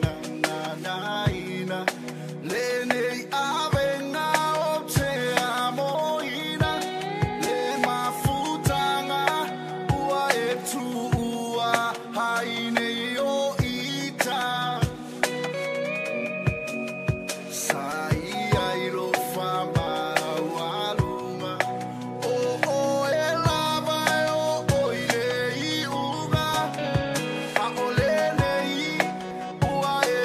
Gaganaina lenei avega o te amoina le mafutaga ua e tuua ai nei o ita sa ia i lo whamaualuga o oe lava e o oi le iuga a o lenei ua e.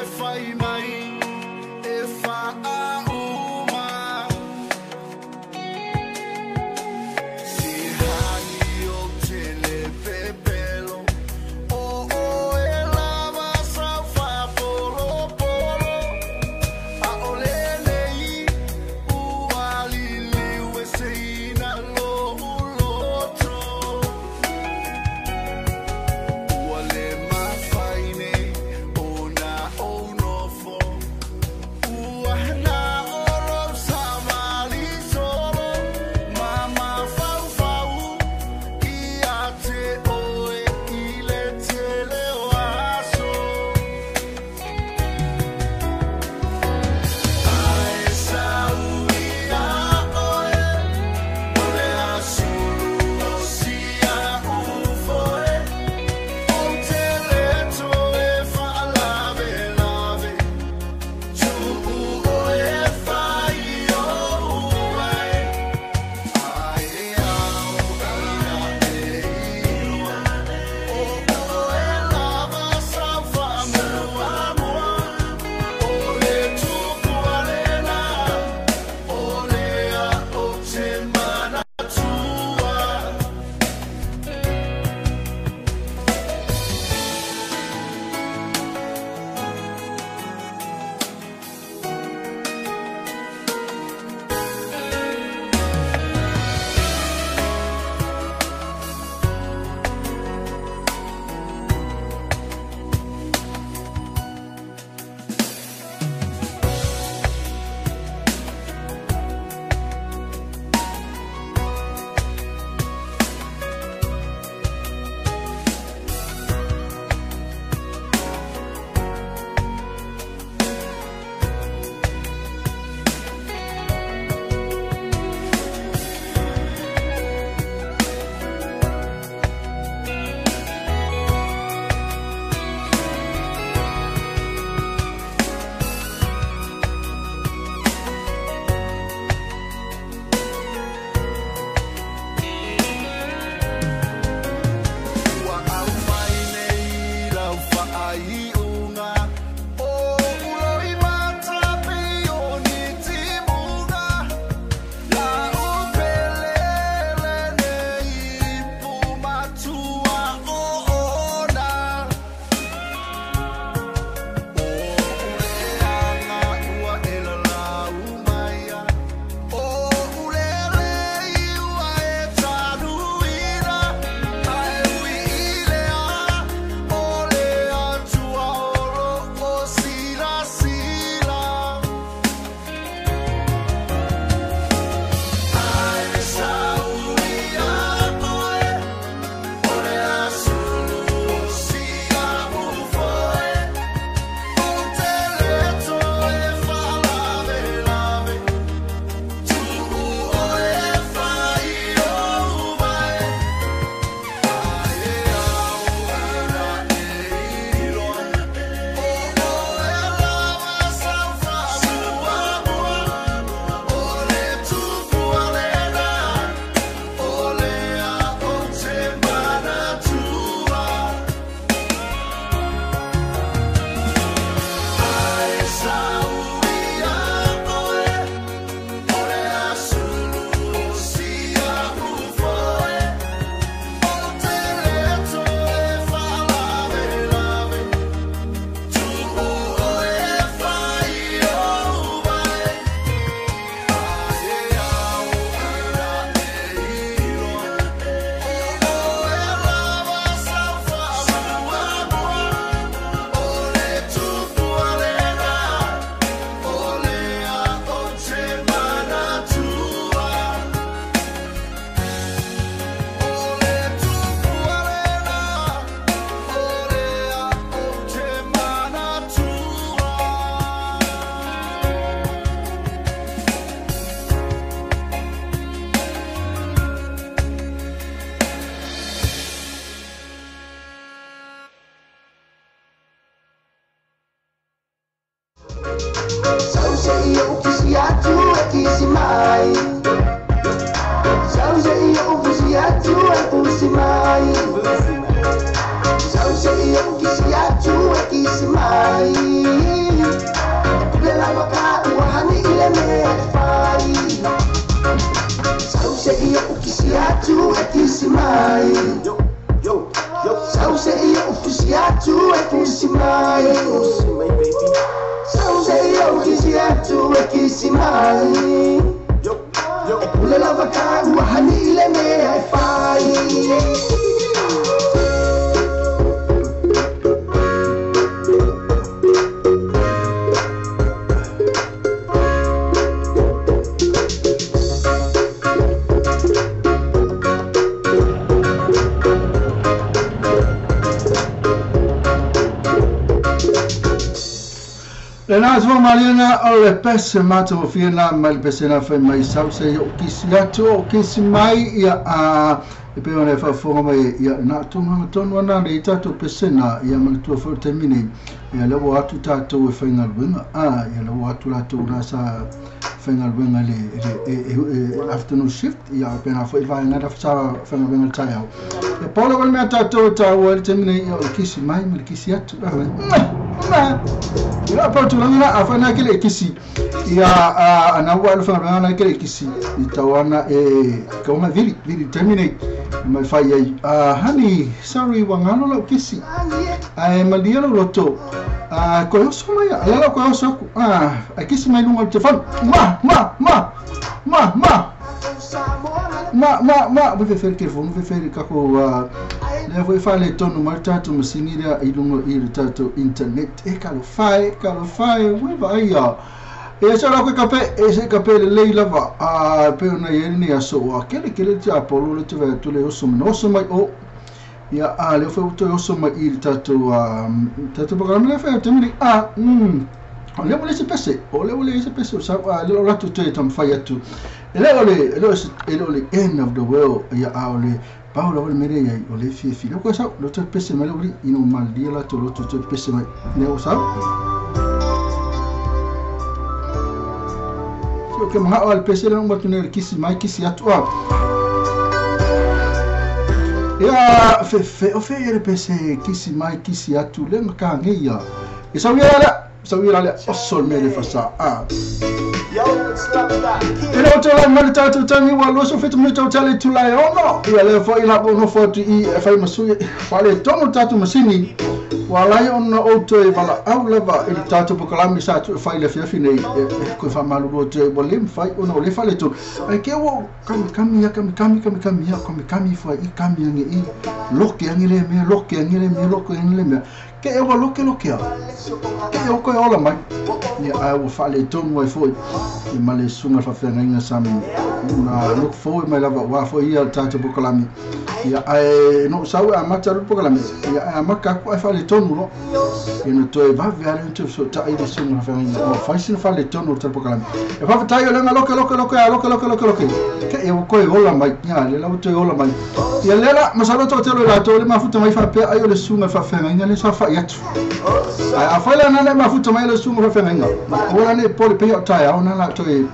ai. E pule lava ka ua hani i le mea e fai. Le na sua malina o le pese mato fia mai le pese na fai mai sau se o kisi atu o kisi mai ia a e pe ona fa fonga mai ia na tunga tonu ana le tatou pese na ia ma tua fo te mini ia le o atu tatou e whainga luenga a ia le o atu latou na sa whainga luenga le afternoon shift ia pe na fo i vaenga na sa whainga luenga tai au ia paula wale mea tatou tau le te mini ia o le kisi mai ma le kisi atu ia pa tulanga na afana ke le kisi ia ana wa le fa na ke le kisi i tawana e ka uma vili vili terminate mai fai ai honey sorry wangalo la kisi ai malia lo loto ko yo so mai ala la ko yo so a kisi mai lunga te fan ma ma ma ma ma ma ma ma ve fer ke fo ve fer ka ko le foi fale tonu marta tu masini lea i lunga i le tatou internet e kalofai kalofai we vai ia e sa la ko kape e se kape le lei lava a pe ona i ni aso a kele kele te apolo le te ve tu le oso no so mai o ia a le foi to oso mai i le tatou tatou programa le foi te mini a o le le se pese o le le se pese sa le la tu te tam fai atu le le le le end of the world ia a o le Paula o le mere ia o le fie fie ko sa lo te pese mai le ino malia la to lo te pese mai ne o sa so ke ma o le pese le mo tune kisi mai kisi atu a ia fe fe o fe le pese kisi mai kisi atu le maka nge ia e sa ia la o sol me le fasa a e le o la mai tatou tangi wa lo so fetu mo tau tale tulai ono ia le fo ila bo no fo tu i fai masu fale tomo tatou masini wa lai ono o te wala au lava e tatou pokalami sa tu fai le fiafi nei e ko fa malu lo te bo lim fai ono le fale tu ai ke wo kami kami ya kami kami kami kami ya kami kami fo i kami ange i loke ange le me loke ange le me loke ange le me ke e wa loke loke a ke e o koe ola mai ia a ua faaletonu ai foʻi ia ma le susuga faafeagaiga sa na look forward mai lava uā foʻi ia le tatou pokalami ia ae no sau e amata le pokalami ia ae amaka aku ae faaletonu loa ia na toe vave ale na toe fesoʻotaʻi le susuga faafeagaiga ua fai sina faaletonu o le tatou pokalami e faafetai o lega loke loke loke a loke loke loke loke ke e ua koe ola mai ia le la ua toe ola mai ia lea la masalo toʻatelo i latou le mafuta mai faapea ai o le susuga faafeagaiga le sa faʻi atu ai afai le anana e mafuta mai le susuga faafeagaiga o la ne pole pe o tai au na la toe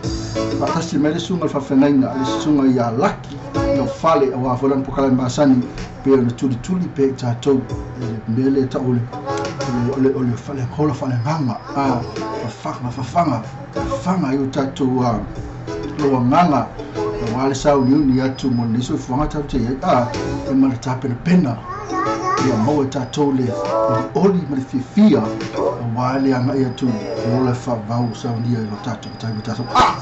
faatasi mai le susuga faafeagaiga le susuga ia laki no fale o a folan pokala masani pe o le tuli tuli pe tatou le mele ta ole ole ole fale kola fale nganga a fafanga fafanga fafanga yo tatou a lo nganga o wale sau ni ni atu mo ni so fanga tau te a e ma le tapena pena ia maua tatou le oli ma le fiafia aua le agaʻi atu o le faavau saunia i lo tatou matai ma tatou a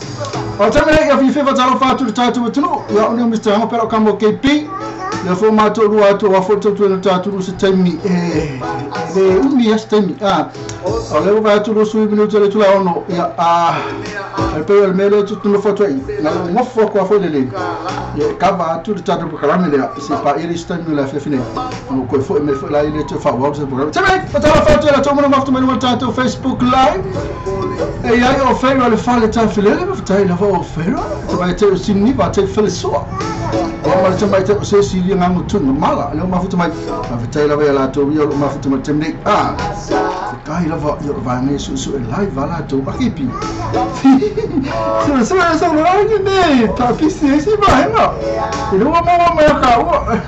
o taimi nei ia fiafia faatalofa atu le tatou atunuu ia o lea Mr. Ago pela o kamo KP lea fo matou lua atu aua foi tautuena tatou se taimi e le umi a se taimi a o lea ua vae atu 20 minuta le itula 6 ia a le pei o le mea lea tutunofo atu ai na lou gofo aku a foi lelei ia e kava atu le tatou pokalame lea se paia le isi taimi o le afiafi nei o koe foʻi mai foʻi la i le toe faaauau se pokalame taimi faatalofa atu e latou mana mafuta mai luga o le tatou Facebook live e iai o feira le fale tafilele mafatai lava o feira tamai te o Sydney va te felesoa o ma le tamai te o Cecilia ngago tuna mala lea o mafuta mai mafatai lava ia latou ia o loo mafuta mai taimi nei a fekai lava ia o vaega ia suesue live a latou akipi suesue sauloagi me taapisi ai se vaega i le ua maua mai a kaua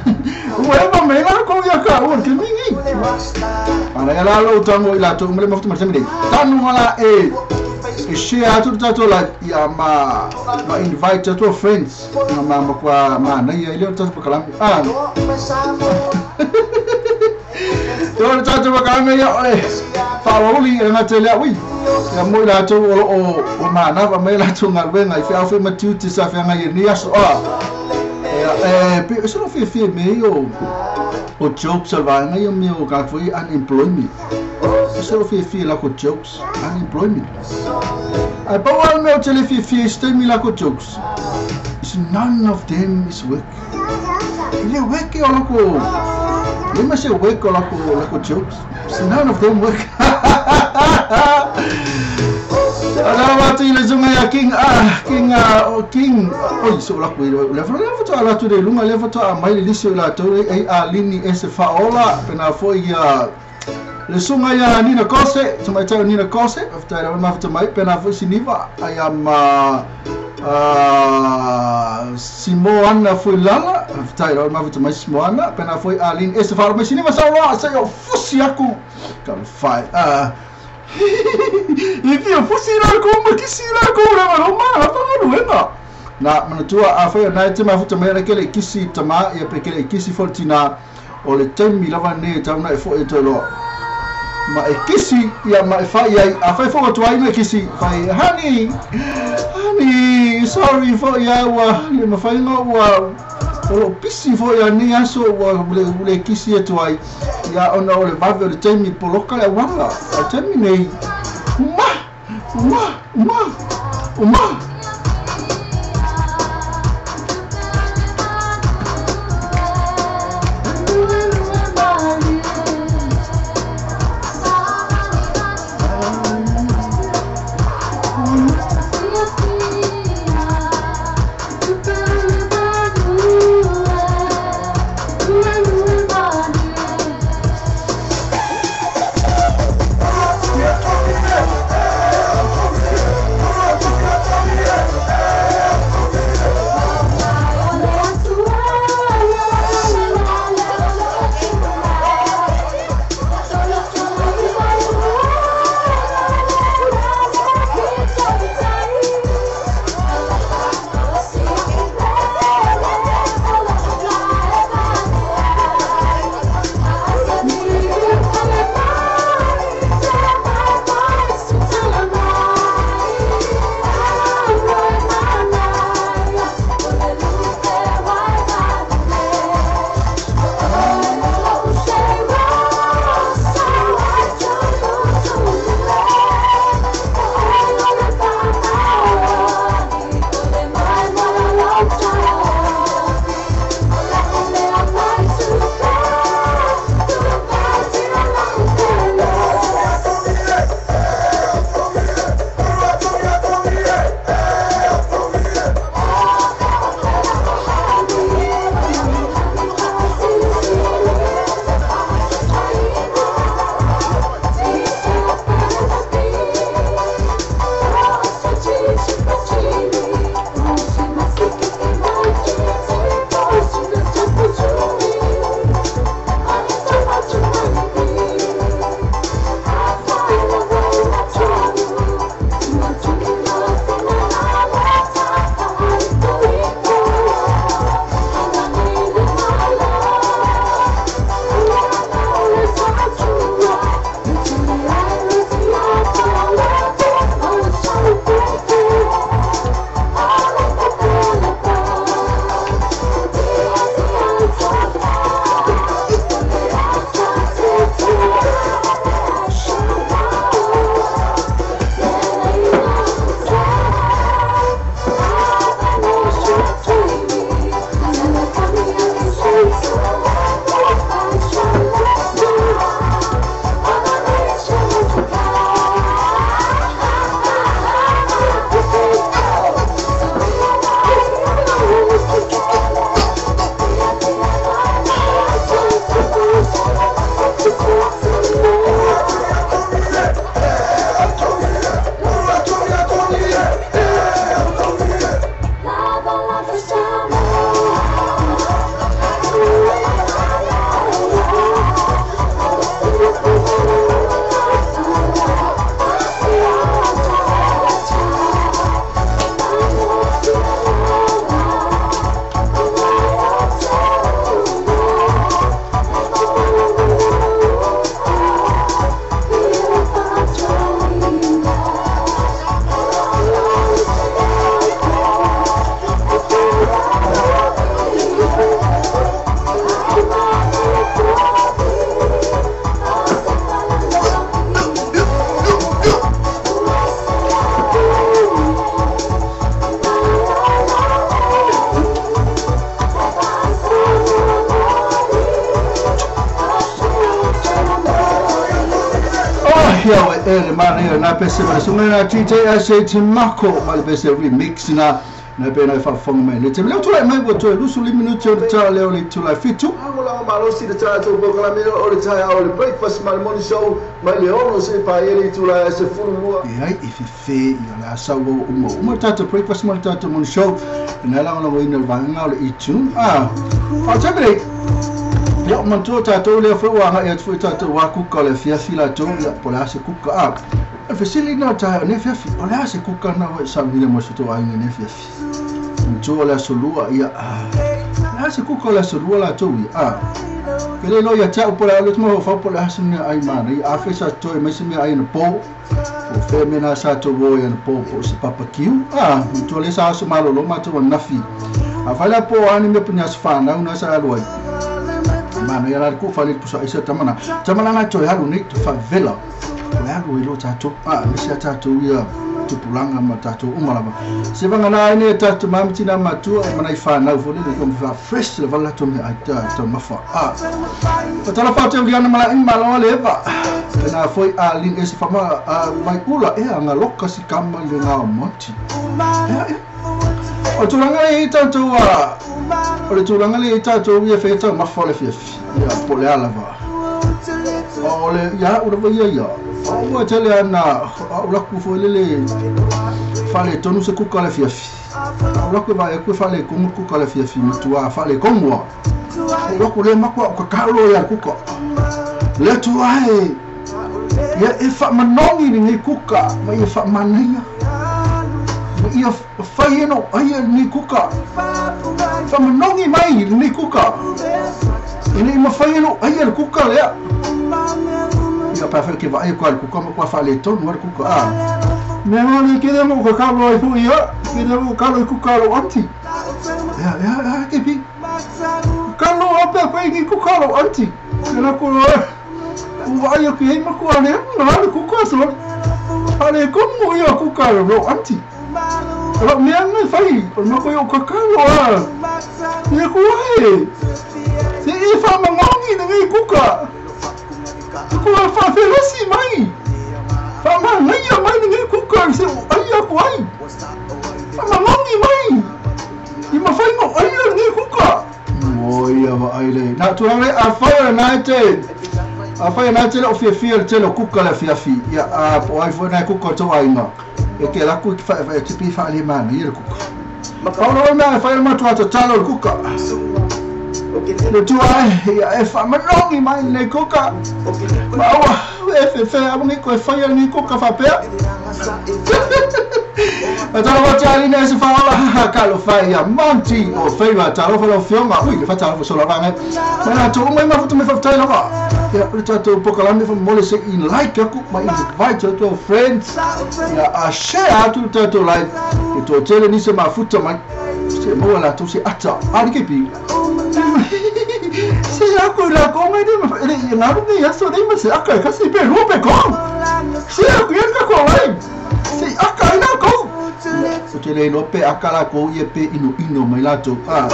ua eva mai lakou ia kaua le kemingi ala ia la lou tago i latou ma le mafuta mai taimi nei tanuga la e share atu le tatou live ia ma invite atu friends ma ma kwa manaia i lea o le tatou pokalame a o le tatou pokalame ia o le faauli e gata i lea ui Ia mo i latou o loo ua manava mai latou galuega i feau foi ma tiute sa feagai i lenei aso a. Ia e pe o se lo fiafia i mea ia o jokes a le vaega ia mea o ka foi unemployment. O se lo fiafia i lako jokes unemployment. Ae pau lava le mea ou te le fiafia i se taimi i lako jokes is none of them is work. E le work o lako le ma se work o lako lako jokes. Is none of them work. Ala atu i le sunga ia King ah King ah o King oi so lako i le fa le fa ala tu le lunga le fa mai le lisi o latou e a lini e se faola pena foi ia le sunga ia Nina Kose tamaitai Nina Kose faafetai lava le mafuta mai pena foi Siniva ai ma Simoana Fuilala faafetai lava le mafuta mai Simoana pena foi Aline e se faola mai Siniva sauloa se o fusi aku ka fai i fia fusi la ko ma kisi la ko le ma ma la fa luenga na manatua a fai na te mafuta mai ke le kisi tama ia pe ke le kisi fortina o le taimi lava nei tau na e fo e toe loa ma e kisi ia ma e fai ai a fai fo atu ai na kisi fai honey honey sorry fo ia ua le mafainga ua o lo pisi fo ia ni aso ua le kisi atu ai ia ona o le vave o le taimi poloka le auala o taimi nei uma uma uma uma. E le mana na pese ma sunga na TJ SH Mako ma le pese remix na na pe na fa fonga mai le te le tula mai bo to lusu li minuti o ta le o le tula fitu Angola malosi le tatou polokalame o le taeao o le breakfast ma le morning show mai le 6 seia paia le itula 12. E ai e fefe ia le asa ua uma uma tatou breakfast ma le tatou morning show na lagolagoina le vaega o le iTunes a faatapele ia manatua tatou lea foi ua agai atu foi tatou a kuka o le afiafi latou ia po o le a se kuka a o le fesili lena o taeao nei afiafi o le a se kuka lena ua e saunia mo se tou aiga nei afiafi manatua o le aso lua ia o le a se kuka o le aso lua latou ia a ke le iloa ia te au po o le a le mafaufau po o le a se mea ai manaia afai sa totoe mai se mea ai ana po po o fea mea na sa tou o ai ana po po o se papakiu a manatua lea sa aso malolo matou ananafi afai la po o a ni mea po o ni aso fanau na sa alu ai manaia la le ku'u fale i le pusaʻaisa tamana tamana na toe alu nei toe faavela toe alu ai loa tatou a aemaise a tatou ia tupulaga ma tatou uma lava se vagana ai nei e tatou ma ma matua ma nai fanau foi lele ko fa fresh le vala latou meaai taumafa a fatalofa atu e uliana ma laʻi malo le eva pena foi a lin ese fama a mai ula e anga loka si kama i le gao monti ea ea O le tulaga lea i ai tatou a, o le tulaga lea i ai tatou ia e fai ai taumafa o le afiafi, ia, po o le a lava. O le, ia au lava ia ia, o ua tele lava ina alu atu foi lele faaletonu se kuka o le afiafi. Alu atu e vaai atu e faaletonu le kuka o le afiafi, matua faaletonu lava. Alu atu lea matua ou tatalo ia le kuka. Le Atua e, ia e faamanogi lenei kuka ma ia faamanaia. Ma ia fai e lou aia lenei kuka. Faamanogi mai lenei kuka. E le i mafai e lou aia le kuka lea. Ia pe afai ke vaai atu lava i le kuka matua faaletonu lava le kuka a. Mea maoli ke lea ma ou kakalo ai foi ia, ke lea ma ou kakalo i kuka a lou aunty. Ea, ea, ea, ke pi. Kakalo a pea koe i nei kuka a lou aunty. Ke lako loa, ua vaai atu i ai matua lea, na le kuka soli. Faaletonu ia kuka a lou aunty. O lau mea lena e fai, o le matua ia o kakalo a. Ia kua e, se i faamanogi lenei kuka. Kua faafelesi mai, faamanaia mai lenei kuka i se o ai aku ai. Faamanogi mai, i mafai ona ou aia lenei kuka. Oi ia vaai le. Na tulaga le afai o lena e te afai o lena e te le o fiafia i le tele o kuka le afiafi ia a po o ai foi nai kuka o tou aiga e te alu atu e te faefae atu pei e faalemanaia le kuka. Pau lava le mea e fai o le matua tatalo i le kuka. Le Atua e, ia e faamanogi mai lenei kuka ma aua e fefe aua nei toe faia lenei kuka faapea. Talofa atu Alina e se faaola haha talofa ia Monty o Feiva talofa lau afioga ui le fatalofa sola vanga mai latou uma i mafuta mai faafetai lava ia o le tatou polokalame faamolemole se i like atu ma invite atu our friends ia a share atu le tatou live e toatele nisi e mafuta mai se maua latou se ata a like pi se aku i lakou ngai nei ma e le i galu nei aso nei ma se aka e kasi pe lua pe kolu se aku ia le tatou live Se i aka ai lakou. Ou te le iloa pe aka lakou ia pe inoino mai latou. A.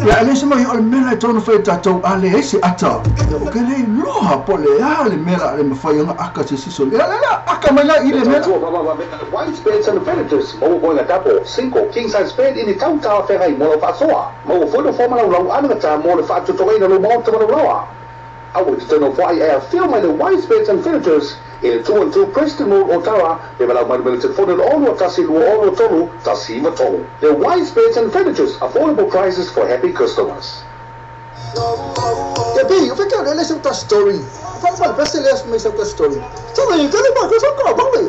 Ia, e le se mai o le mea la e tatau ona fai e tatou, a leai se ata. Ou ke le iloa po o le a le mea la le mafai ona aka se isi soli. Ia, le la aka mai la i le mea la. White beds and furnitures, maua foi ga double, single, king size bed i ni tau talafeagai mo lau faasoa. Maua foi nofoa ma laulau anagata mo le faatotogaina lou maota ma lou laoa. Aua e te toe nofo ai e afio mai le Wise Beds and Furnitures i le 212 Preston Road, Otara, pe valaau mai le telefoni o le 6 1 2 6 3 1 9 3. Le Wise Beds and Furnitures, affordable prices for happy customers. Ke pi, o fekau le le seu ta story. Fa fa le pese le mai seu ta story. Tsa le ke le ma ko sa ka ba le.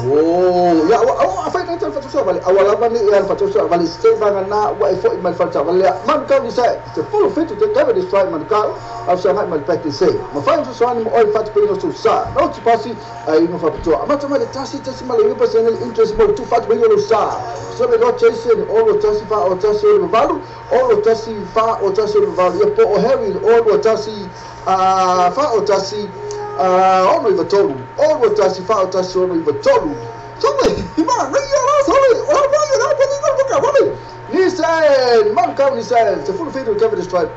Oh, ya wa afai na tal fatu vale awala ni ya fatu vale steva na wa e foi mal fatu vale man ka ni sai te full fit te cover this right man ka au sa mai mal practice se ma fai so so ni oi fatu pe no so sa no ti pasi ai no fa to amata ma le tasi tasi ma le yupa se interest mo tu fatu pe no sa so me no chase ni o tasi fa o tasi o valu o tasi fa o tasi o valu ya po o Harry o tasi a fa o tasi ono i vatolu o tasi fa o tasi ono i vatolu Nissan, Mount Nissan, the full feed will cover this tribe.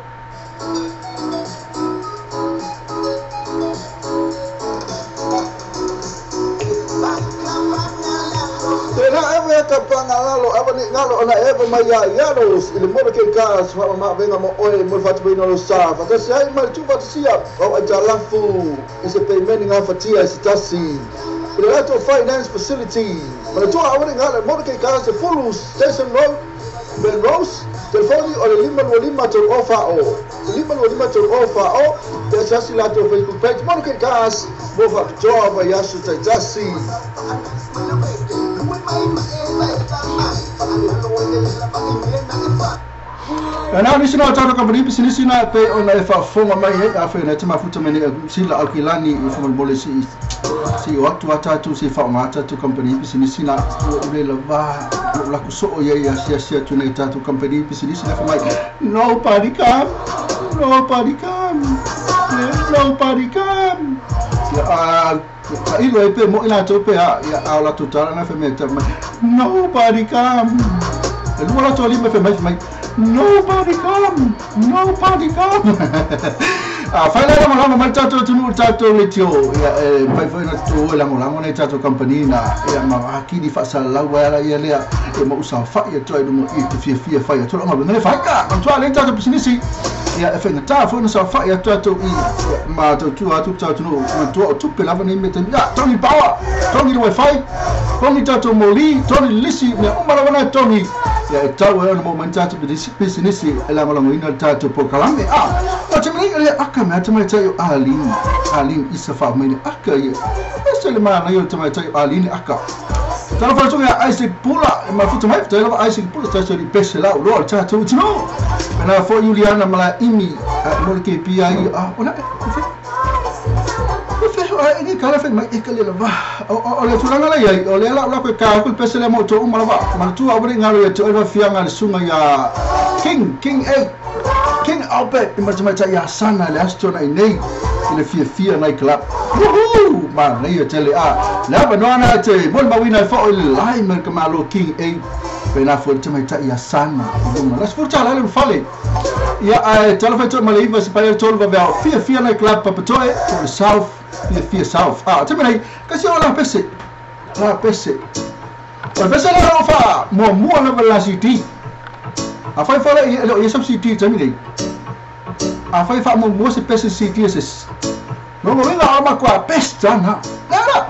Finance Facility. Manatua Station Road, Melrose, telefoni o le 525 tolu ofa o. 525 tolu ofa o. Te asiasi latou Facebook page. Monoke Cars, mo faapitoa ma iaso taitasi. Ana nisi na tātou company business na pe ona e faafofoga mai ai afai na te mafuta mai nei sila au kilani i faamolemole si si o atu a tātou se faaaoga tātou company business na ua ule lava o laku soo ia ia asiasi atu nei tātou company business na faamai nobody come, nobody come, nobody come. Ia a ilo e pe mo i latou pe a ia a o latou tala na faamea ta mai nobody come. E lua latou alima fe mai mai nobody come, nobody come. Fai lai lagolago mai tātou atunuu tātou leitio ia e fai foi na tatou e lagolago nei tātou company na ia ma akili faasalalau ai ala ia lea e ma usafa'i atu ai luga i te fiafia fai atu laga galuega le faika matua lea tātou pisinisi ia e faigata foi na saofa'i atu tatou i ma tautua atu tātou atunuu matua o tupe lava nei mea taimi ia togi power togi le wifi togi tātou moli togi le lisi mea uma lava na e togi ia e tau ai ona mo mai tātou pisinisi e lagolagoina le tātou polokalame a o te mea le aka mea tamaitai o Aline Aline isa faamaile aka ia ese le manaia o le tamaitai o Aline aka tala faatuga ia Isaac Pula e mafuta mai fatai lava Isaac Pula tasi o li pese lau loa le tātou tino pena foi Juliana Malaimi mo le kepi ai a ona e ni kala fe mai e kale lava o le tulaga la iai o lea lau lako e ka aku le pese lea mo outou uma lava manatua aua nei galo ia te oe fafiaga le suga ia King King A King Albert e matamaitai ia sana le aso tuanai nei i le fiafia nai club. Woohoo! Manaia tele a le avanoa na te molimauina e fao i le lai ma le kamalo King A pena foi le tamaitai ia sana i luga la sefulu tala le mafale ia ae talofa e toe ma le iva se paia tolu vaveao fiafia nai club papatoe po le South fiafia South a te menai kasi o la pese la pese o le pese la o fa muamua lava la CD a fai fala i le ia CD taimi nei a fai fa muamua se pese CD se no mo inga ama kwa pesta na nara.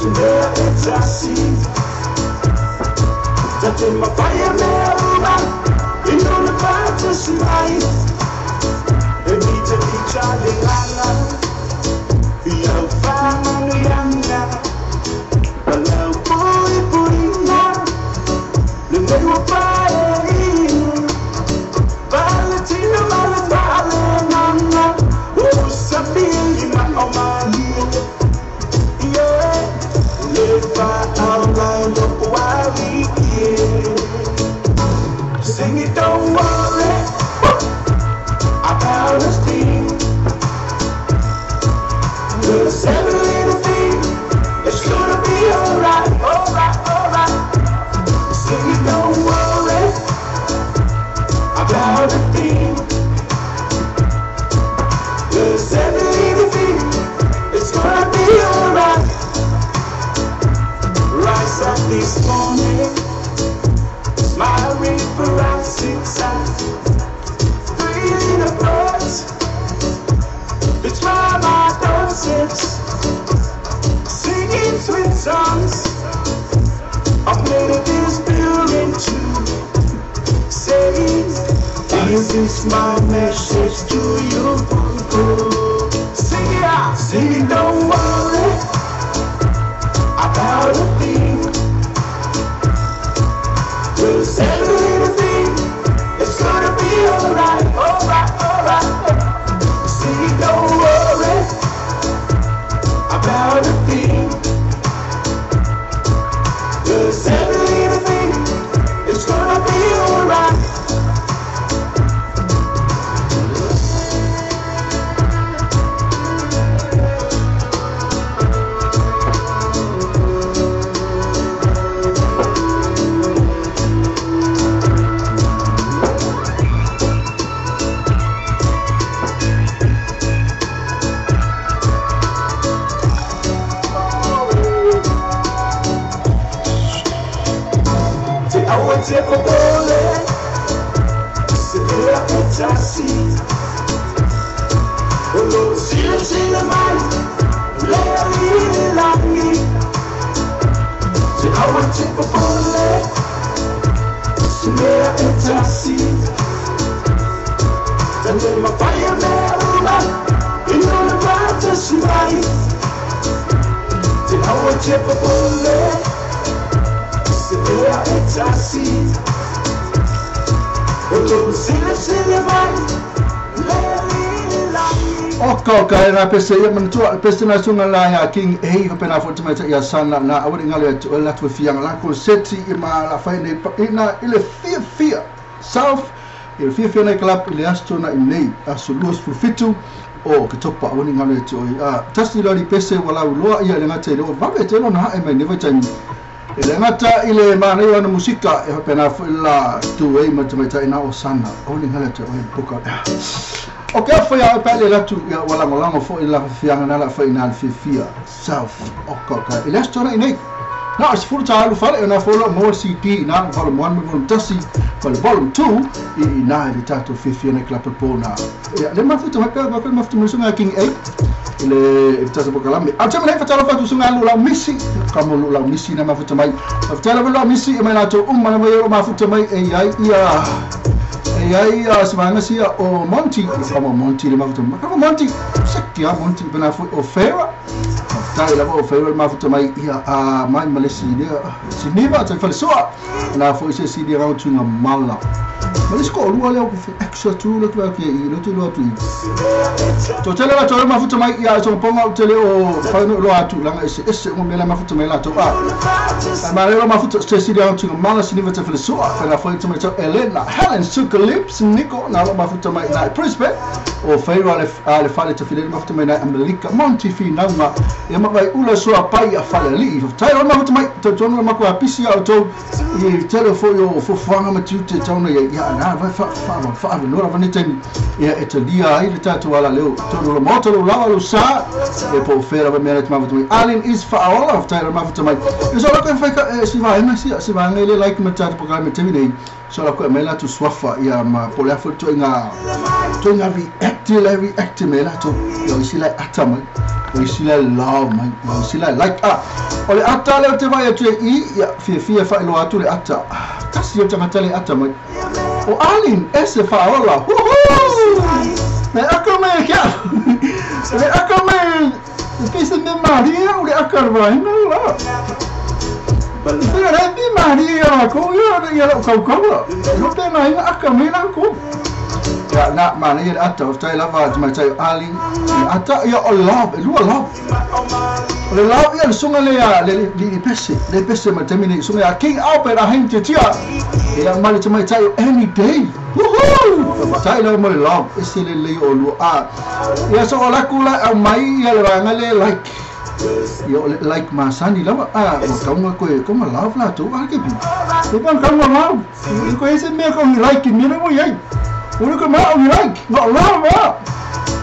Te e tasi. Tate mawhai mea uma i nona pātasi mai. E mita mita le nganga i au whamanu yanga. Palau pui pui ngā le mea pae inu. Valentina mala pale nanga o sabili ma o mali. Yeah, le fa au lai lo wali. Sing it, don't worry about a thing. 'Cause every little thing is gonna be alright, alright, alright. Sing it, don't worry about a thing. 'Cause every little thing is gonna be alright. Rise up this morning, smile river inside. Three little birds, it's my doses, singing sweet songs. I've made this building to say, this is my message to you. Sing it out, sing it, don't worry about a thing. 'Cause every little thing is gonna be alright, alright, alright. See, don't worry about a thing. 'Cause every little thing is gonna be alright. Te popole, se mea e tasi. O lo sile sile mai, le ali langi. Te awa te popole, se mea e tasi. Tane mawhai mea uma, i nona pātasi mai. Te awa te popole, se mea e tasi. O lo sile sile mai, le ali langi. O ka ka era pese ia mantua pese na sunga la ya King A fa pena fo tama ia sana na awari ngale atu la tu fianga la ko seti i ma la fa nei ina ile fia fia South ile fia fia na club ile asto na nei aso luas fu fitu o ke topa awari ngale atu a tasi la li pese wala uloa ia le ngate le o vabe te no na e mai never time ile ngata ile mana ia na musika e pena fo la tu e ma tama ina o sana awari ngale atu o boka. O ke fo ia pa le latu ia wala ngolango fo ila fianga na la fo ina fia South o ka ka ile stora nei na as fu ta lu fale na fo lo mo CD na volume 1 volume 2 volume 2 i na ile tato fia na club po na le ma fu ta ka ma fu ma King A ile ta sa bokalame a tama fa ta fa tu sunga lu la misi kamo lu la misi na ma fu ta mai fa ta la misi e mai na to umma na ma fu ta mai e ai ia e ai svanga sia o Monty kamo Monty le ma fu ta kamo Monty sekia Monty bena fu o Fera ta ila o Fera ma fu ta mai ia a mai malesi le siniva ta fa soa na fu se si di ra tu nga mala malesi ko lu ale o extra tu le tu ke i le tu lo tu to tele la to ma fu ta mai ia so ponga o tele o fa no lo atu la ese ese o mela ma fu ta mai la to a ma le ma fu ta se si di ra tu nga mala siniva ta fa soa fa na fu ta mai to Elena Helen Suka Lips Nico na lo ma fu ta mai na Brisbane o Fera le fale te file ma fu ta mai na Amerika Monty fi na ma e ma vai ula soa pai a fale li tai o ma fu ta mai to to ma ko a pisi au to i tele fo yo fo fanga ma tu te tona ia na vai fa fa fa no ra ni teni ia italia ai le tatu ala leo to lo moto lo la lo sa e po fera va me ma fu Alin is fa ola tai ma fu ta mai e so la ko fa si va na si va le like ma tatu programa te nei so la ko me la tu swafa ia ma po le fo to nga react le react me la to yo si la atama Ua isi la love mai ua isi la like a o le ata le o te vai atu e i ia fiafia faailoa atu le ata tasi o tagata le ata mai o Alin ese faaola huhu le aka mai ke le aka mai pese me Maria o le aka le vaenga la Pera re pi Maria ko ia ia lo kau kau la lo pe mai aka mai la ko ia na mana ia ata o tai lava mai tai Alin ata ia o love lua love o le love ia le sunga le le le pese le pese ma temine sunga ia King Albert a hain te tia ia mali te mai tai any day woohoo tai lava mo le love ese le le o lua a ia so o la kula au mai ia le vanga le like ia o le like masani lava a o kaunga koe ko ma love la tu a ke bi e pa kaunga love i ko ese me ko like mi le mo iai o le ko ma o like no love a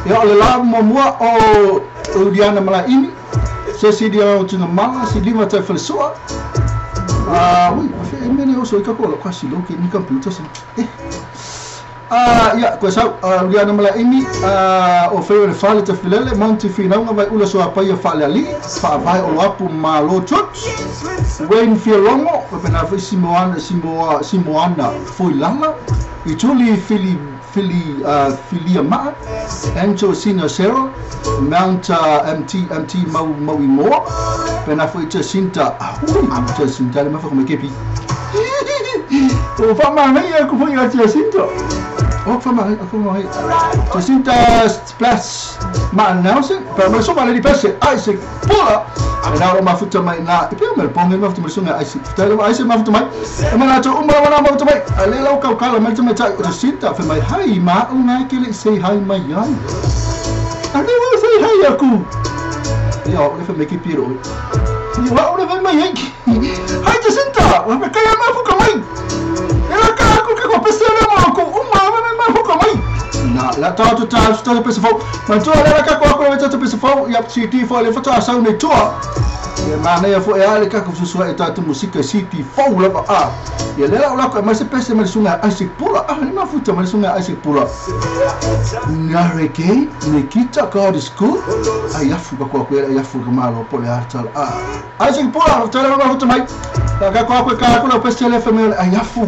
ia o le love mo mua o Uliana Malaini se si dia o tuna mala si lima tai falesoa a ui a fe mene o so i ka ko lo kasi lo ke ni computer sa ia koe sau Uliana Malaini o fei o le fale te filele Monty Finauga vai ula soa paia faalealii faavae o loapu Malo Church Wayne Fialongo pena foi Simoana Simoa Simoana Foilala i Tuli Fili Fili Filia Maa Angel Sina Sarah Mount MT MT Mau Maui Moa pena foi Jacinta ui Jacinta le mafa ko kepi o fa mana ia ko foi Jacinta o fa mana ko mai Jacinta Splash ma Nelson pero me so vale di pese Isaac Pula e na o mafuta mai na e pe o me ponga mafuta mai sunga Isaac tele Isaac mafuta mai e mana to uma mana mafuta mai ale lau kau kala mai mai tai Jacinta fe mai hai ma unga ke le say hi mai ai ale wo say hi aku ia o le fe me ke piro ia o le fe mai ai hai Jacinta o me kai mafuka mai e ka aku ke ko pese le mo ko uma me mafuka mai na la ta tu ta tu pese fo ma tu ala ka ko ko le tu pese fo ia CD fo le foto sa ne tua ia mana ia fo e ale ka ko su e ta tu musika CD fo la a ia le la la ko ma se pese ma sunga Isaac Pula a le mafuta ma sunga Isaac Pula Nareke Nikita God is good ai afu ka ko ko ai afu ka malo po le artal a Isaac Pula ta le mafuta mai ka ko ko ka ko pese le fe me ai afu.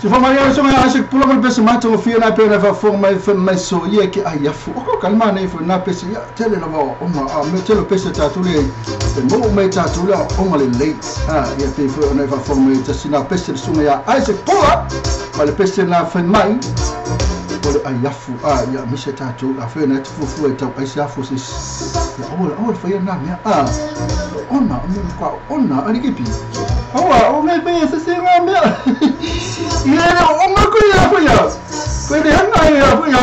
Se fa mai so mai Isaac Pula ma pese mato mo fia na pe na fa fo mai fa mai so ia ke ai afu. O ka kalma nei fo na pese ia tele lava o ma a me tele pese ta tu le e mo mai ta tu le o ma le le. Ah ia pe fo na fa fo mai ta sina pese so mai Isaac Pula ma le pese na fa mai o le ai afu a ia me se ta tu a fe na fu fu e tau ai se afu sis. Ia o le fa ia na me a ona me kwa ona ani ke pi. Awa o me pe se se na me. Ia o ma ko ia fo ia. Ko le hanga ia fo ia.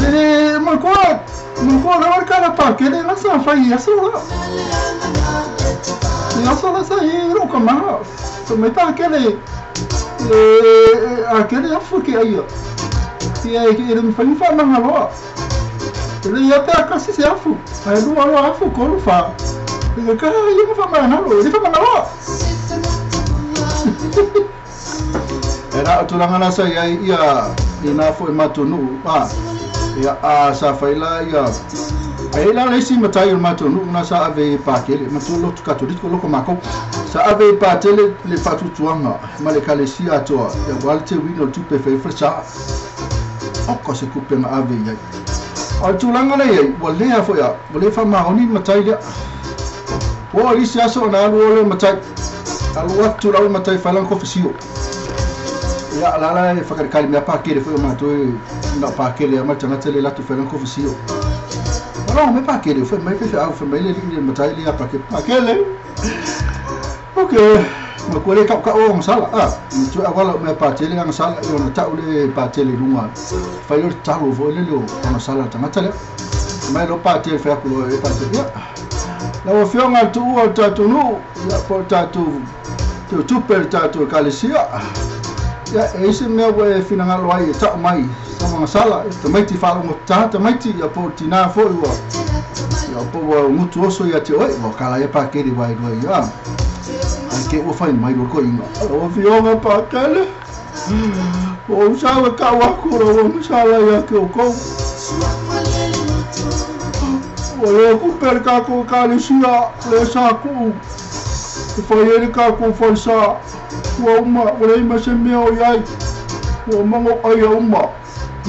Le ma ko la ka pa ke le la sa fa ia so la. Ia so la sa i ro ka ma. So me pa ke le a ke le afu ke ia. Ia e le fa fa ma ngaloa. Le ia pe ka se afu. Ai lu alo afu ko lu fa. Le ka ia fa ma ngalo, le fa ma ngaloa. Era tulaga na sa ia ia i nā fo e matonu a ia a sa faila ia ai la le si matai o matonu na sa ave pa kele matu lo tu katoliko loko mako sa ave pa tele le fatutuanga ma le kalesia atoa ia walte wino tu pe fe sa o ko se kupe ma ave ia o tulaga le ia ua lea fo ia ua le fa maoni matai lea o lisi aso na alu o le matai alu atu lau matai faila ko fisio ia la la e whakarekari mea pākere whai o mātou na pākere a mai tangata le latu whai ko fisio. Alo me pākere whai mai whai au whai mai le li matai le a pākere. Ok, ma koe le kau kau o ngasala. Ah, tu a wala mea pātele a ngasala i ona tau le pātele lunga. Whai o talo fo le leo o ngasala tangata le. Mai lo pātele whai aku lo e pātele. Ia, la wa whionga tu ua tātou nu, ia po tātou te tupe tātou kalesia. Ia e isi mea ua e finagalo ai e ta'u mai sa magasala e tamaiti faalogo tā tamaiti ia po o tinā fo'i ua ia po ua gutu oso ia te oe ua kala ia pakele ua ilua ia ai ke ua fai mai lua koʻiga ua fioga pakele ua usau e ka'u aku la ua masala ia ke oukou ua lē kupe le kakou ekalesia lē sa ku'u e fai ai le kakou falesā ua uma ua leai ma se mea o iai ua mago aia uma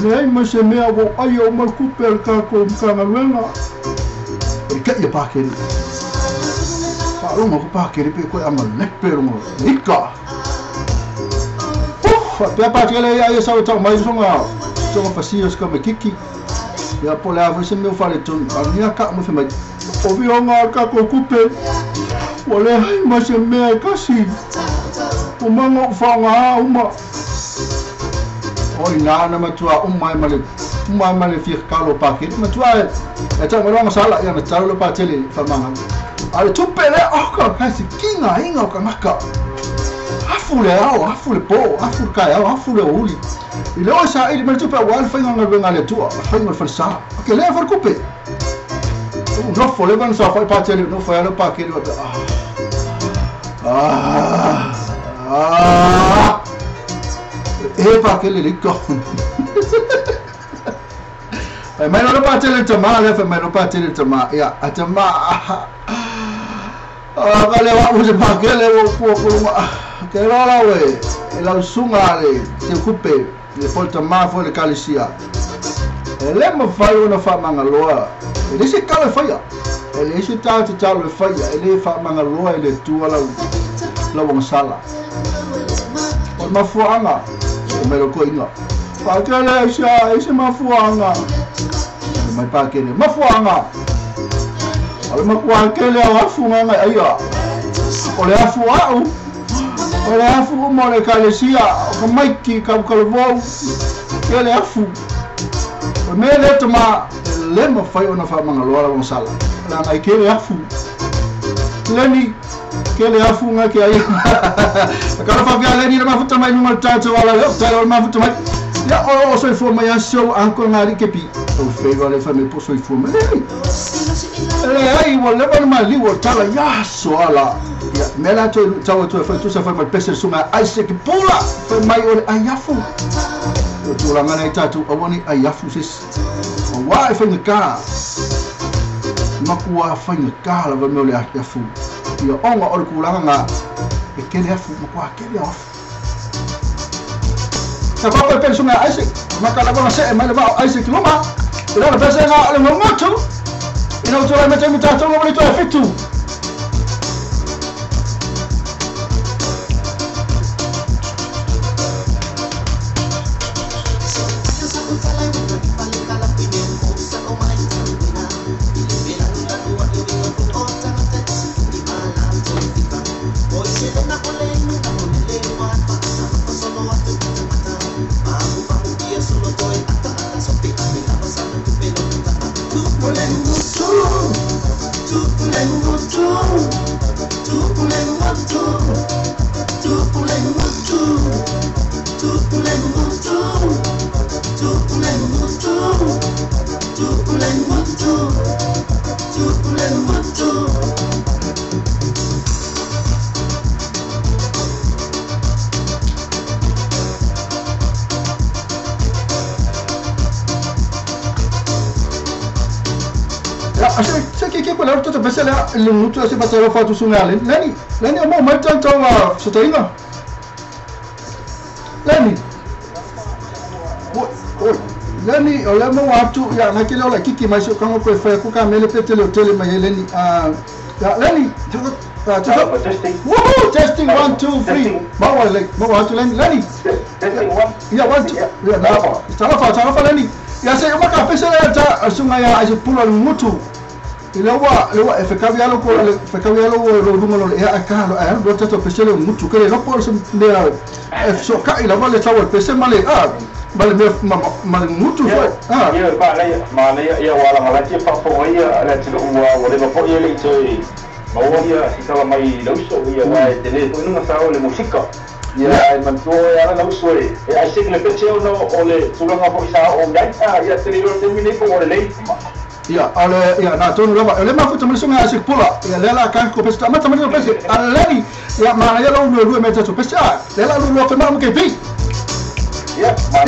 leai ma se mea ua aia uma le kupe a le kakou makagaluega o le kaʻi a pakele faalogo ko pakele pe koe ama lepe logo ika faapea pakele ia ia sau e tau mai soga soga fasia sika me kiki ia po le a foi se mea o faletonu alunia kaʻu ma fe mai o vioga a le kakou kupe ua leai ma se mea e kasi o manga o whaonga uma. O ina na matua uma e male fia kalo pākele. Matua e tau maroanga sala ia na tau le pātele whamanga. A le tupe le oka kasi kinga inga o kanaka. Afu le ao, afu le pō, afu le kai ao, afu le uli. I le oe sa ili mele tupe a wale whainga ngā renga le tua, whainga le whalesa. Ake lea whare kupe. Nofo le vana sa whai pātele, nofo ia le pākele. Ah. Ah! E pākele le ika. Mai no pātele tamā, le mai no pātele tamā. Ia, a tamā. Ah, ka le wa se pākele o kua kulunga. Ke lola we, e lau sunga le te kupe, le pol tamā fo le kalesia. E le mawhai o na whamangaloa. E le se kalo e whaia. E le se tau te talo e whaia. E le whamangaloa e le tua lau ngasala. O le mafuaanga, o mero ko inga. Pākele e sia, e se mafuaanga. E mai pākele, mafuaanga. O le makuakele au afu nganga aia. O le afu au. O le afu uma o le kalesia. O ka maiki ka ukalavou. Ke le afu. O mea le tama, e le mawhai o na whamangaloa la ngasala. La ngai ke le afu. Leni, ke le afu ngā ke ai. Ka la whawhia leni le mafuta mai nunga le tātou ala leo, tātou le mafuta mai. Ia o soifua mai a sio anko ngā rike pi. O wheiwa le whai me po soifua mai. Leai, leai, ua lewa na maliu o tala ia so ala. Ia, mea la tau atu e whai tusa whai mai pese sunga Isaac Pula. Whai mai o le ai afu. O tūranga nei tātou awani ai afu sis. O wā e whai ngā Makua whai ngā lava mea o le afu. Ia onga o le kūlanga ngā e kele afu, makua kele afu. Ka papa pe sunga Isaac maka la se mai le va Isaac luma ina le pese nga le ngotu ina o tole mete mi tatou le to fitu. Le mutu se pasaro fatu sunga le lani lani mo mai tanto sotainga lani oi lani o le mo atu ya na kile o la kiki mai so kango ko fa ko ka mele petele tele mai lani ya lani testing. Woohoo, testing 1 2 3 mo le mo atu lani lani testing 1 ya 1 2 ya na tarafa lani ya se o ka pese le ta sunga ya ai pulo mutu Lewa e fekavialo ko le fekavialo lo runga lo e a ka lo a do tato pesele mutu kere lo por se mea e so ka ila vale tawo pese male a male me male mutu foi a ia pa le male ia wala mala ti pa po ia la ti ua wale po ia le te ma ia si tala mai lo so ia wa te le no sa le musika ia e man to ia la so e ai se le pese no o le tulanga po isa o ngai a ia te le lo te mine ko le le. Ia ale ia na tonu lava le mafuta mo sunga Isaac Pula ia le la ka ko pesa mata mata pesa aleni ia ma ia lo lo meta to pesa le la lo lo ma ke bi ia ma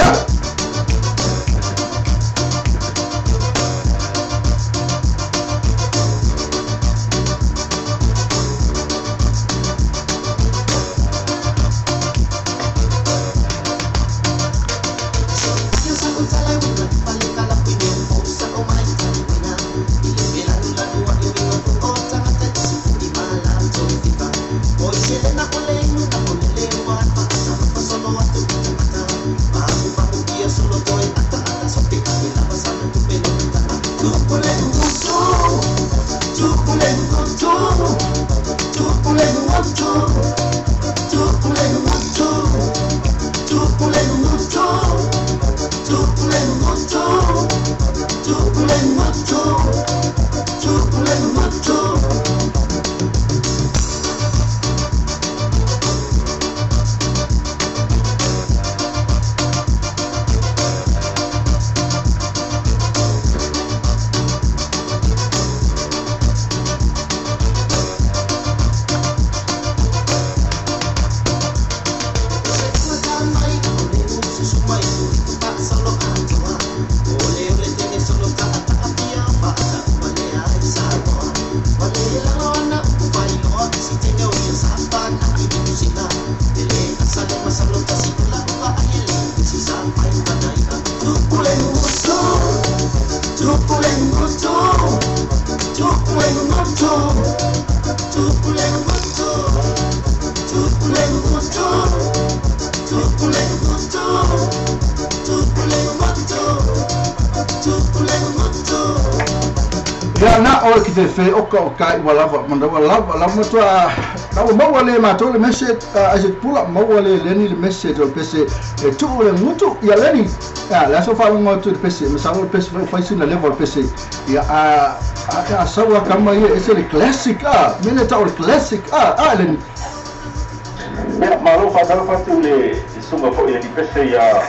Ya na o ki te fe o ka o kai wala va manda wala wala matua na o maua le matou le message Isaac Pula maua le leni le message o pese e tu le mutu ia leni ya la so fa ngo tu pese me sa o pese fa si na level pese ia a sa wa kama ia ese le classic a mele ta o classic a leni ya malo fa fa tu le sunga fo ile pese ya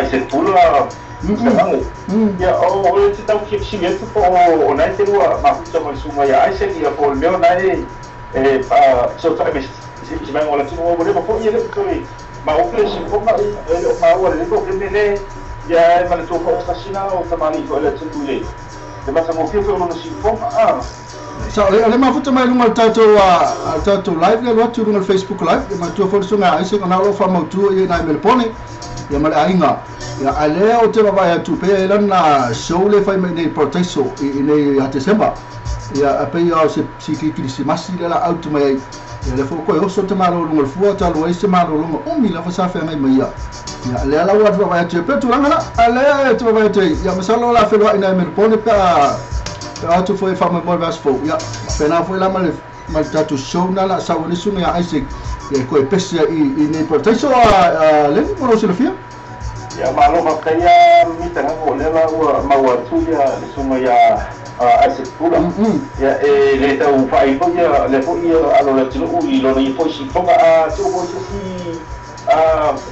Isaac Pula. Ia o le te tau ki atu po o nai te rua mafuta mai sunga ia Isaac ia po le mea nai e so tai me si mai ngola tinu o le po ia le toi ma o le sinfonga e o maua le po le ne ia e mana tō po sasina o tamani ko le tinu le le mata mo fio o no sinfonga a so le mafuta mai lunga tatou a tatou live le atu lunga Facebook live e matua fo sunga Isaac ona lo fa mautu ia nai Melbourne. Ia ma le aiga. Ia a lea o te vaavaai atu pea e lana show le fai mai nei Paradiso i nei ia Tesema. Ia a pei o se si kirisimasi le la autu mai ai. Ia le fo koe oso te malologa le fua talu ai se malologa umi lava sa feagai mai ia. Ia lea la ua atu vaavaai atu ai pea tulaga la. A lea e te vaavaai atu ai. Ia masalo la feloai nai Melbourne pe a atu foi faamoemoe le vaiaso fou. Ia faapena foi la ma le tatou show na la sau ai le susuga ia Isaac. Ia koe pese i nei Paradiso a Leni mo lou silafia. Ia malo faafetai ia mita gago o lea la ua maua atu ia le susuga ia Isaac Pula. Ia e le tau faailo ia le foi ia alo le atunuu i lona ia foi sifoga a tuu foi se isi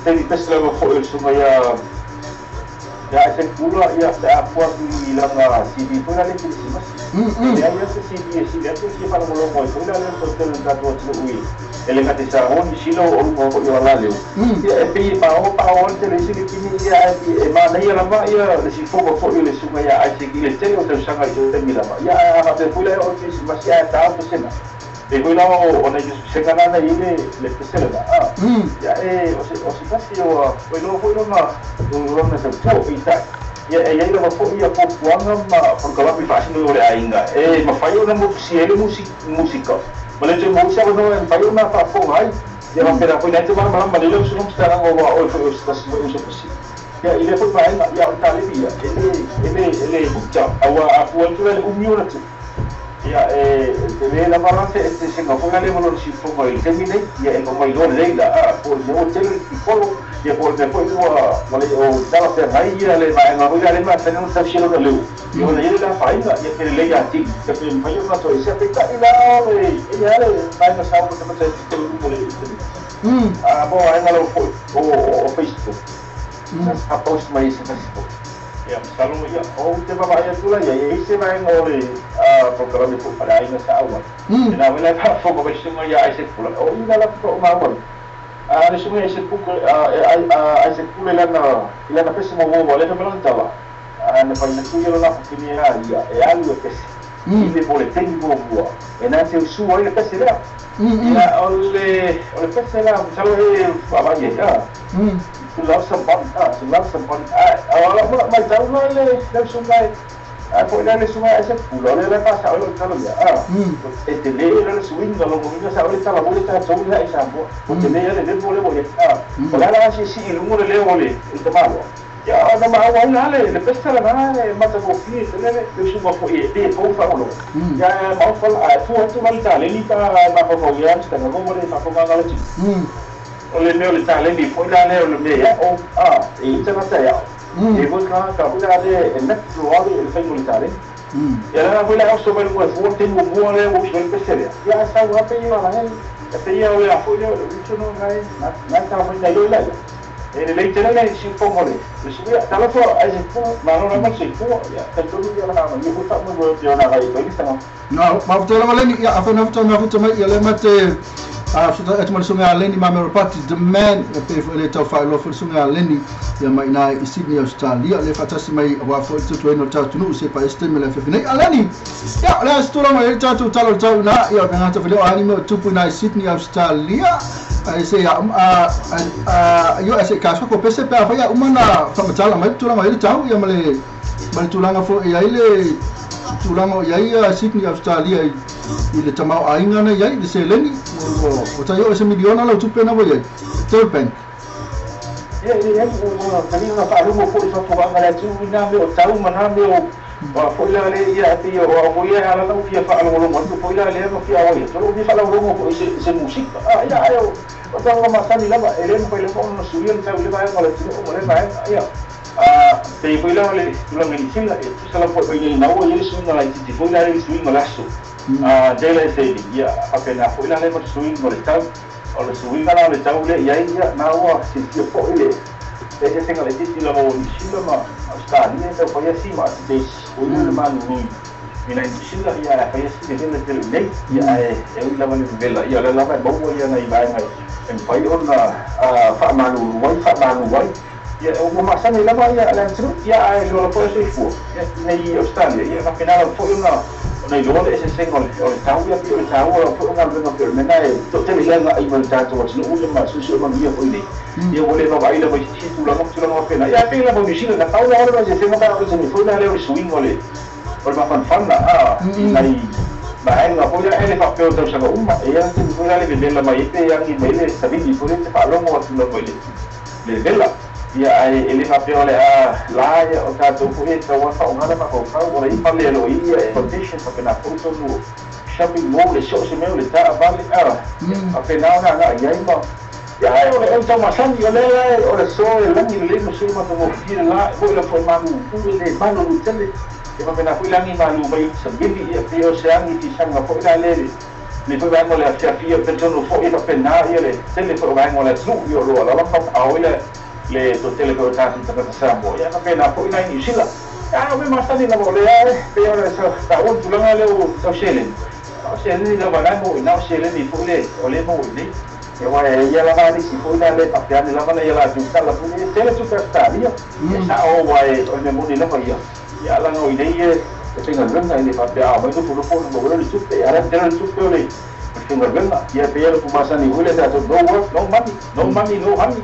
taimi pese lava foi o le susuga ia Isaac Pula ia pe a fua atu i lana CD foi la le kerisimasi. Leai ia se CD e sili atu fia faalogologo ai foi la lea toatele o le tatou atunuu i e le gata i Samoa Niu Sila o luga foi o alaleu. Ia e pei e paoa paoa le tele isi lipini ia e manaia lava ia le sifoga foi o le susuga ia Isaac i le tele o tausaga i se taimi lava. Ia ae a faapea foi la e oo i le kerisimasi ae ta o pesena. E foi la o nai pesega na i le pese lena. Ia e o se tasi o iloa foi lona tautua peitai. Ia e iai lava foi ia fuafuaga ma polokalame faasino o le aiga. E mafai ona motusia ai le musika. Ma le toe maua se avanoa e mafai ona faafofoga ai. Ia faapena foi nai te malamalama lelei lau susuga Mr. Aua oe foi o se tasi foi o se pasi. Ia i lea foi vaega ia o le taleni ia e le huta aua a fua atu la le umi ona tu. Ia e le lava la se eseesega foi la le ma lona siufoga i le taimi nei. Ia e mai loa lelei la a po o le mea ua tele le pipolo. Ia po o le mea foi ua le o talafeagai ia le vaega foi la le masani ona tausia lona leo. Ia ona ia le afaina ia pe lelei atili. Ia pe mafai ona toesea peitai la o le e ia le vaega sa matamata e tele luga o le internet. A mo vaega lava foi o Facebook. Sa post mai se Facebook. Ia masalo ia o te vaavaai atu la ia e i se vaega o le polokalame foi pa le aiga sa auai. E na wela faafofoga mai susuga ia Isaac Pula. O i la latou maua. A le susuga ia Isaac Pula Isaac Pula i lana pese muamua lea fai mai lona tala. Na fai atu ia lona fafine ia e alu e pese. I le mo le taimi muamua. E na te usua ai le pese lea. Ia o le pese la masalo e faavaai ai. To love somebody, to love somebody. A la mai tau la le susuga a foi la le susuga Isaac Pula o le la faasao le tala lea. E tele la le suiga logo ina sa o le tala mo le tatou lea i Samoa. O tele ia le lemo le mo ia. O la la sisi i luga le leo o le tamaloa. Ia ona maua ai la le pese lena e matagofie tele le susuga foi e pe fou faalogologo. Ia maufala a fua atu la le taleni pa mafaufau ia Mr. Gago le faafofoga le tino. O le mea o le taleni foi la lea o le mea ia o e i tagata ia. E foi ka foi la le e natural le faiga o le taleni. Ia la foi la oso mai luga e fua taimi muamua lea ua usu ai le pese lea. Ia sau lava pe ia la e pe ia o le a foi lea o le uso no nai nai tala mai nai loi la ia. E lelei tele le siufoga o le susuga ia talofa Isaac Pula malo lava le soifua. Ia talitonu ia la ia foi faamoemoe pei ona agai atu ai Mr. Gago. No, mafuta lava Leni, ia afai na futa mai ia le mate atu ma le susuga ia Leni Mamero Pati the man ia pe foi le tau faailoa foi le susuga ia Leni ia mai ina i Sydney Australia le faatasi mai aua foi le tutuaina o le tatou se pa este me le afefe nei. A Leni, ia o le a se tulaga i le tatou tala o le tau ina ia o le gata foi lea o ani mea o tupu ina i Sydney Australia ai se ia a yo se ka ko pese pe a fai a uma na whamatala mai tulaga i le tau ia ma le tulaga foi ai le tulaga o iai a Sydney Australia i le tamao aiga na iai le seleni o tai o se miliona lau tupe na ua iai Third Bank. Ia e ai o kalina faalugo foi fafofoga le atunuu i nā mea o tau ma nā mea o foi la le ia e pei o foi ia ala lau fia faalogologo atu foi la lea ma fia auai atu. O fia faalogologo foi se musika. Ia ai o tulaga masani lava e le mafai lava ona suia le tau i le vaega o le atunuu ma le vaega ia. Pei foi la o le tulaga i Niu Sila e tusa lava foi pai naua ia le suiga laitiiti foi la le suiga o le aso. Daylight saving ia faapena foi la le ma le suiga o le tau. O le suiga la o le tau lea iai ia na ua silafia foi le eseesega laitiiti lava o Niu Sila ma Australia e tau faia si ma ati o ia le malului i nai Niu Sila ia e faia si vevela tele i nei. Ia ae e ui lava le vevela ia o lea lava e maua ia nai vaega e mafai ona faamalulu ai. Ia ua masani lava ia le atunuu ia ae lola foi o soifua. Ia nei Australia ia faapena lava foi ona Nei loa le eseesega o le tau ia pei o le taua lau foi o galuega pei o le mea lena e toatele i agaai ma le tatou atunuu ia ma suesue manuia foi nei ia ua le vaavaai lava i sisi tulaga ma tulaga faapena ia pei lava o Niu Sila na pau lava o le eseesega pe a o le taimi foi la lea o le suiga o le mafanafana i nai vaega foi lea e le faapea o tausaga uma e i ai le taimi foi la le vevela mai ai pe agi mai le savili foi lea e te faalogo atu lava i le vevela ia ae e le faapea o le a la ia o tatou foi e tatau lava faaaoga le mafaufau ona i fale e lo o i ai air condition faapena foi totonu o shopping mall e so o se mea o le taavale faapena ona agai i ai ma ia ae o le au taumasani o lea la o le aso e lagi lelei ma sui matagofie le la e moni lava foi malu pule le malu tele e faapena foi le agi malu mai o le savili ia pei o se agi fisaga foi la lea le foi vaega o le afiafi ia talitonu foi e faapena ia le tele foi o vaega o le atunuu ia o lo o alaala ma papaaao ai le toatele foi o tatou tagata Samoa ia faapena foi nai Niu Sila. A o mea masani lava o lea e pei ona taua le tulaga lea o tau seleni. O seleni lava la e maua i ina o seleni foi le o lea e maua i inei. Aua e ia lava nisi foi la le faapea ane lava na ia latou tala foi e tele tupe Ausetalia. E sao aua o le mea moni lava ia. Ia laga o inei e faigaluega e le faapea a omai nofonofo ona maua lea o le tupe. A o le tele o le tupe o le faigaluega. Ia pei o le upu masani foi lea tatou no work no money, no money no honey.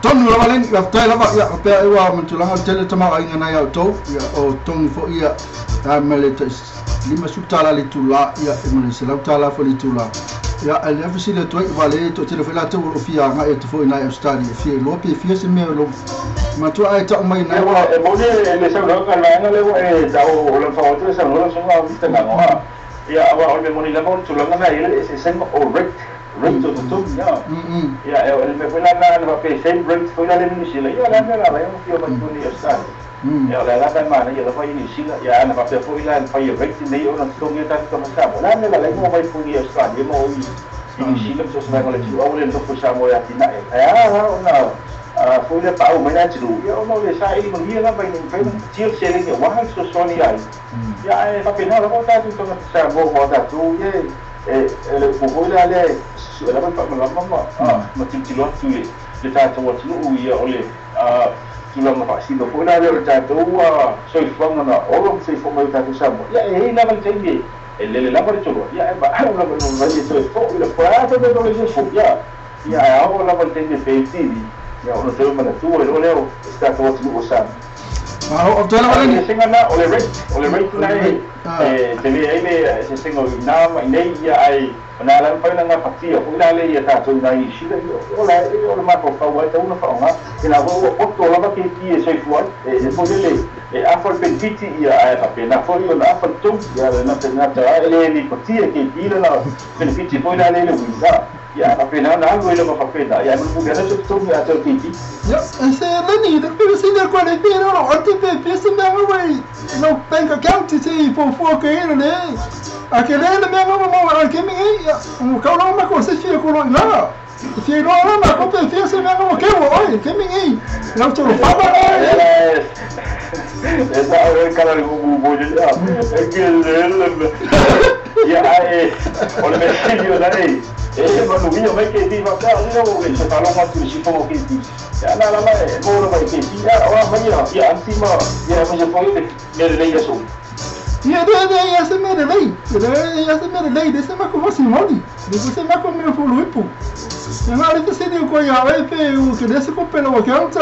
Tonu lava leni, faafetai lava ia faapea ai ua ma tulaga o le tele o tamaoaiga nai a outou ia o togi foi ia ma le $50 le itula ia ma le $100 foi le itula ia ae lea fesili atu ai aua lea e toatele foi latou o lo o fia agai atu foi nai Australia e fia iloa pe fia se mea o lo matua ae tau mai nai Ua e moni le saunoaga le vaega lea ua e tau o le faaauau atu le saunoaga lau susuga Mr Gago ia aua o le mea moni lava o le tulaga lena e i ai le eseesega o rate rate o totogi ia o le mea foi la lena ana faapea e same rate foi la le Niu Sila ia o le a le mea o le a ala ai ona fia omai totonu i Australia ia o le a lava e manaia lava i Niu Sila ia ana faapea foi la e mafai e rate nei ona totogi ai tatou tagata Samoa o le a le mea o le a ala ai ona omai totonu i Australia ma o i Niu Sila ma so o se vaega o le atunuu aua le nofo i Samoa e atinae ai ae a la ona foi lea paau mai le atunuu ia ona o le saili manuia lava ina ia mafai ona mafatia le seleni aua le fesoasoani i aiga ia ae faapena lava o tatou tagata Samoa aua o tatou ia e le upu foi la lea e susue lava le faamalama ma tilotilo atu i le tatou atunuu ia o le tulaga faasino foi la lea o le tatou soifuaga na olo ma soifua mai o tatou Samoa ia e i ai lava le taimi e lele lava le toloa ia ae maau lava le vaivai e toe foi le po foi mai le soifua ia ia ae ao lava le taimi e pei TV ia ona toe manatua ai loa lea o se tatou atunuu o Samoa. Malo, faafetai lava Ae o le Leni. eseesega lena, o le rate, o le rate lena e tele ai le eseesega o i ina ma inei, ia ae o lena la e mafai ona gafatia foi la lea ia tatou i nai Niu Sila, ia o la e o le mafaufau lava e tatau ona faaaoga. Tela foi ua poto lava keiki e soifua ai, e foi lele e afa le penefiti ia ae faapena foi ona afa le togi, ia le gata lava e le lipotia e keiki lana penefiti foi la lea i le uiga. Ia ae faapena ona alu ai lava faapena, ia ae mulimuli ane se totogi atoa i le keiki. Ia, se Leni, le fesili atu a le pe lolo o te pe pe se mea ngaua i lau bank account se i fuafua ke ina le a ke le le mea ngaua mo a ke mi ia mo kau lo ma ko se fia ko lo ina fia iloa la ma ko pe fia se mea ngaua ke ua oi ke mi ngi lau tolo fama E sa o e kala le mumu mo ia e ke le le ia ae o le mea sili o nei e manuia mai ke ti faapea o lea ua se faalogo atu i le sifoga o keiki ia na lava e maua lava i keiki ia o a mai ia ia anti ma ia aemaise foi le mea lelei aso uma. Ia le le ia se mea lelei le ia se mea lelei le se mako fasi moni le se mako mea fulu ipu ia na le fesili o ko ia oi pe o ke le se ko pela o ke anta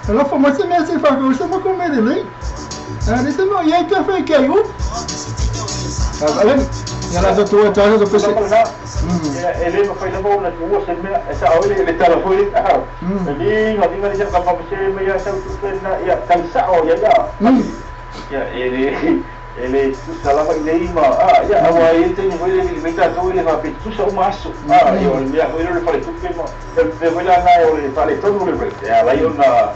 e la fo mai se mea se fa ko se mako mea lelei a le se mea ia pe fe ke ai u a le ia la to e ta to pese Tulaga lena ia e le mafai lava ona tuua se mea e sao ai le tala foi lea e liga liga le sau kapa ma se mea ia sau tupe lena ia tali sao ia ia ia e le e le tutusa lava i nei ma ia aua e i ai le taimi foi lea e vili mai tatou e le faapea e tutusa uma aso ia o le mea foi lea o le faletupe ma o le mea foi la lena o le faaletonu o le rate e ala ai ona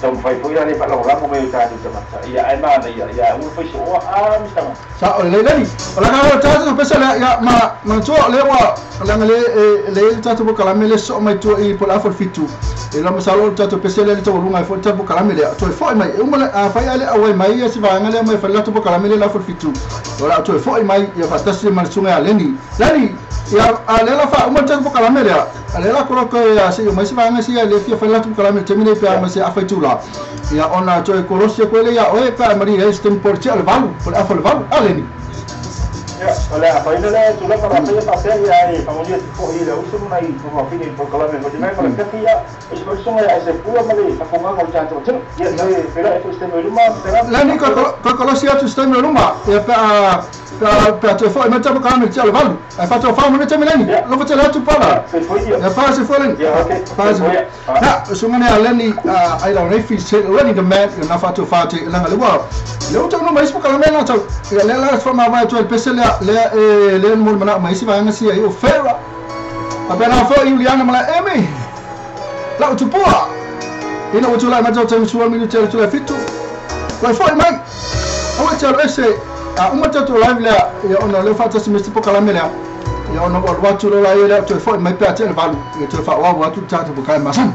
taumafai foi la le faalagolago mai o tatou tagata ia ae manaia ia aua le fai sooa Mr Gago. Sa o lelei leni. O langa o tatou pesa lea ia ma manatua o lea ua leaga le e le le tatou polokalame le soo mai tua i po o le 6:30 e loa masalo o le tatou pese lea le taualuga ai foi le tatou polokalame lea toe foi mai e uma le afai ae le auai mai ia si vaega lea mai fai le latou polokalame lea le 6:30 o le a toe foi mai ia faatasi ma le susuga ia Leni. Leni! Ia a le la fa uma te pokalame lea. A le la kolo ko ya se mai se vanga si le fia fa la tu pokalame te mine pe ma se afa tula. Ia ona toe kolosi ko le ia oe pe mari le stem por te al valu, por afa le valu aleni. Ia o le afa ina le tulaga la faia faapea ia e faamanuia atu foʻi i le auso ma nai fafafine i polokalame ma te ma le kafi ia e se susuga ia Isaac Pula ma le faafogaga o le tatou atunuu ia toe feiloai foi se taimi o i luma Fegaga. Lani ko kolosi atu se taimi o luma ia pe a pe a toe foʻi mai tapokalame le tia o le valu. Ae faatoafao ma le taimi leni. Alofa tele atu pala. Ia pa se foi leni. Pa se. Na susuga ne a Leni ai lau nei fi se Leni the man ia na faatoafao te langa le ua. Le ua taunuu ma isi pokalame la tau. Ia lea la faamavae atu ai le pese lea lea e lea mo le manao ma isi vaega sia i o Fera. Faapena foi Iuliana ma la Emi. Lau tupua. Ina ua tulai mai tau taimi sua minute le tulai fitu. Koe foi mai. Aua te alu ese a uma tatou live lea ia ona o lea faatasi ma isi pokalame lea. Ia ona ua alu atu loa la ia lea toe foi mai pe a tea le valu. Ia toe faaauau atu le tatou pokalame masani.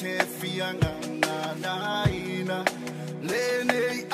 Te fia ngana naina lenei.